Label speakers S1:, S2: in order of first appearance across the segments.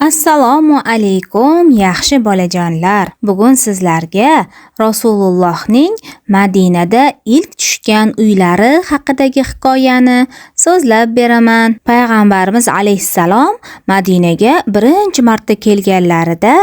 S1: Assalomu alaykum, yaxshi bolajonlar. Bugun sizlarga Rasulullohning Madinada ilk tushgan uylari haqidagi hikoyani so'zlab beraman. Payg'ambarimiz alayhissalom Madinaga birinchi marta kelganlarida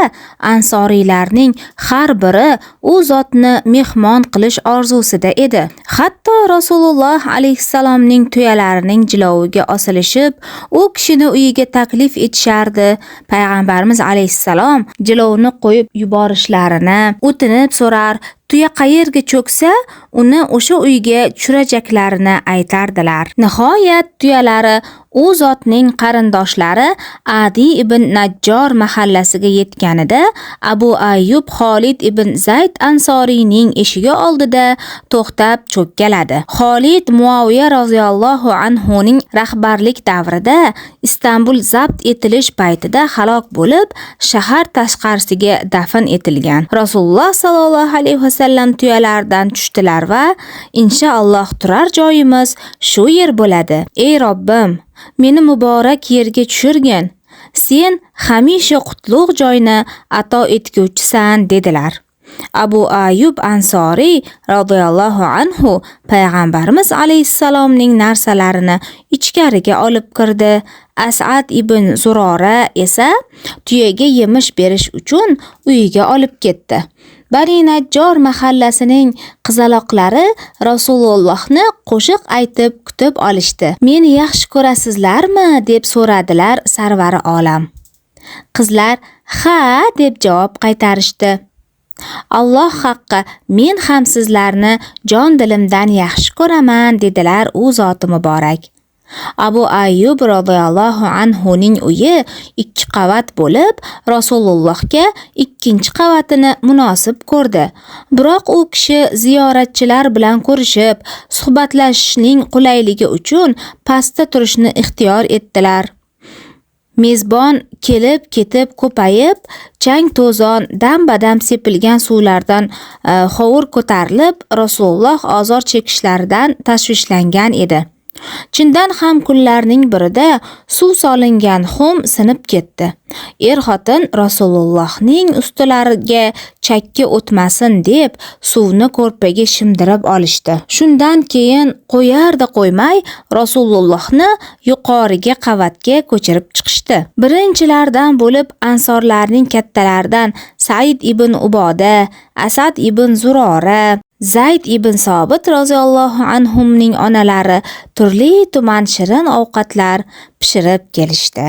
S1: ansoriylarning har biri u zotni mehmon qilish orzusida edi. Hatto Rasululloh alayhissalomning tuyalarining jiloviga osilishib, u kishini uyiga taklif etishardi. Payg'ambarimiz alayhissalom jilovni qo'yib yuborishlarini o'tinib so'rar, tuya qayerga cho'ksa, uni o'sha uyga tushirajaklarini aytardilar. Nihoyat tuyalari u zotning qarindoshlari Adi ibn Najjor mahallasiga yetganida Abu Ayyub Xolid ibn Zayd Ansoriyning eshigi oldida to'xtab cho'kkaladi. Xolid Muaviya roziyallohu anhu ning rahbarlik davrida Istanbul zabt etilish paytida halok bo'lib, shahar tashqarisiga dafn etilgan. Rasululloh sallallohu alayhi vasallam tuyalardan tushdilar va inshaalloh turar joyimiz shu yer bo'ladi. Ey Robbim, meni muborak yerga tushirgin. Sen hamisha qutlug' joyni ato etguvchisan, dedilar. Abu Ayyub Ansoriy radhiyallohu anhu payg'ambarimiz alayhissalomning narsalarini ichkariga olib kirdi. As'ad ibn Zurora esa tuyaga yemish berish uchun uyiga olib ketdi. Bani Najjor mahallasining qizaloqlari Rasulullohni qo'shiq aytib kutib olishdi. "Meni yaxshi ko'rasizlarmi?" deb so'radilar sarvari olam. Qizlar "Ha" deb javob qaytarishdi. "Alloh haqqi, men ham sizlarni jon dilimdan yaxshi ko'raman", dedilar u zoti muborak. Abu Ayyub roziyallohu anhu ning uyi ikki qavat bo'lib, Rasulullohga ikkinchi qavatini munosib ko'rdi. Biroq u kishi ziyoratchilar bilan ko'rishib, suhbatlashishning qulayligi uchun pastda turishni ixtiyor etdilar. Mezbon kelib-ketib ko'payib, chang-to'zon, dam-badam sepilgan suvlardan hovur ko'tarilib, Rasululloh ozor chekishlaridan tashvishlangan edi. Chindan ham kunlarning birida suv solingan xum sinib ketdi. Er-xotin Rasulullohning ustilariga chakki o'tmasin deb suvni ko'rpaga shimdirib olishdi. Shundan keyin qo'yardi qo'ymay Rasulullohni yuqoriga qavatga ko'chirib chiqishdi. Birinchilardan bo'lib ansorlarning kattalaridan Said ibn Uboda, Asad ibn Zurora, Zayd ibn Sobit roziyallohu anhumning onalari turli tuman shirin ovqatlar pishirib kelishdi.